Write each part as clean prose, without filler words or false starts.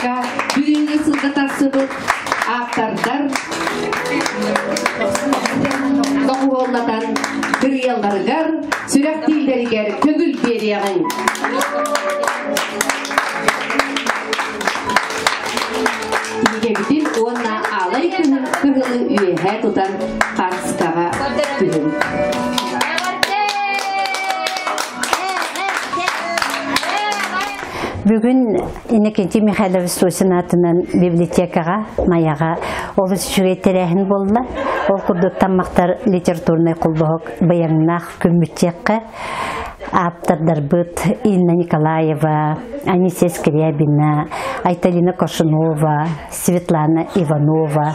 хаһыакка бүгүҥҥү сылга тахсыбыт ааптардар доҕуһуоллатан кырыйалларыгар, сүрэхтииллэригэр көҥүл биэриэҕиҥ. Кинигэбитин уонна аалай кыһылы үөһэ тутан хаартыскаҕа түһүн. Бүгүн Иннокентий Михайлович Сосин аатынан библиотекаҕа Майаҕа олус үчүгэй тэрээһин буолла. Ол курдук Таммахтар литературнай холбоһук быйаҥнаах күммүтчиэххэ ааптардарбыт Инна Николаева, Анисия Скрябина, Айталина Кошунова, Светлана Иванова,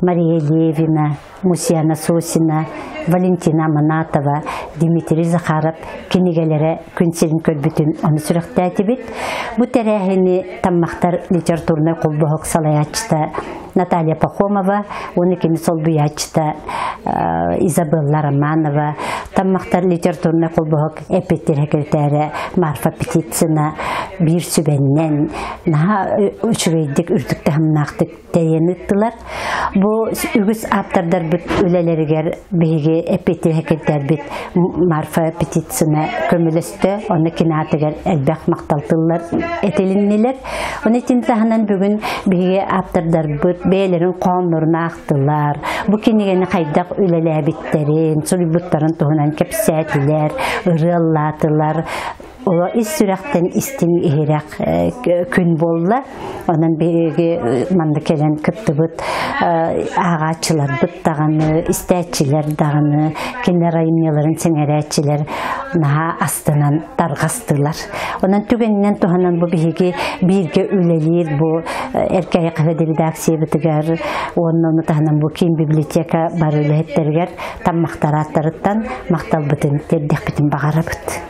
Мария Левина, Мусьяна Сосина, Валентина Аманатова, Дмитрий Захаров кинигэлэрэ күн сирин көрбүтүн ону сүрэхтээтибит. Бу тэрээһини Таммахтар литературнай холбоһук салайааччыта Наталья Пахомова уонна кини солбуйааччыта Изабелла Романова, Таммахтар литературнай холбоһук эппиэттиир секретарэ Марфа Птицына биир сүбэннэн наһаа үчүгэйдик үрдүк таһымнаахтык тэрийэн ыыттылар. Бу үгүс ааптардарбыт үлэлэригэр биһиги эппиэттиир секретарбит Марфа Птицына көмөлөстө, онно кини аатыгар элбэх махтал тыллар этилиннилэр. Оны итин таһынан бүгүн биһиги ааптардарбыт бэйэлэрин хоһооннорун аахтылар, бу кинигэни хайдах үлэлээбиттэрин, суруйбуттарын туһунан кэпсээтилэр, ырыаллаатылар. Оло ис сүрэхтэн истиҥ иһирэх күн буолла. Онон биһиги манна кэлэн кыттыбыт ааҕааччыларбыт даҕаны, истээччилэр даҕаны, кинилэр айымньыларын сэҥэрээччилэр наһаа астынан тарҕастылар. Онон түгэнинэн туһанан бу биһиги бииргэ үлэлиир бу Эркээйи хаһыат редакциябытыгар уонна ону таһынан бу киин библиотека бары үлэһиттэригэр таммахтарааттарыттан махталбытын тиэрдиэхпитин баҕарабыт.